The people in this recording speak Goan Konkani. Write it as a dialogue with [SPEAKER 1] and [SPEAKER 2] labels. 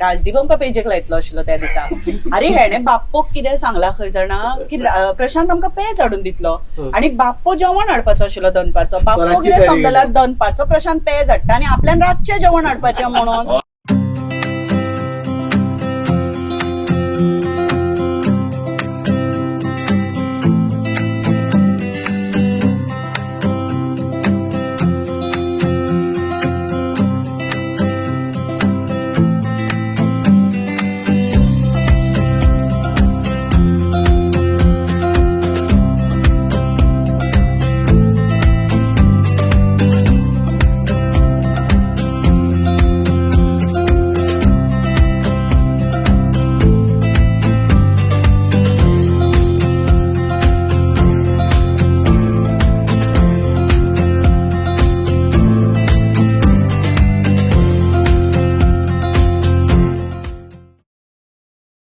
[SPEAKER 1] राजदीप आमकां पेजेक लायतलो आशिल्लो त्या दिसा. अरे, हेणे बाप्पोक कितें सांगला खंय जाणा, की प्रशांत आमकां पेज हाडून दितलो आणि बाप्पो जेवण हाडपाचो आशिल्लो दनपारचो. बाप्पो
[SPEAKER 2] रातची
[SPEAKER 1] कितें
[SPEAKER 2] तयारी
[SPEAKER 1] समजला,
[SPEAKER 2] केली.
[SPEAKER 1] दनपारचो प्रशांत पेज हाडटा आणि आपल्यान रातचें जेवण हाडपाचें म्हणून.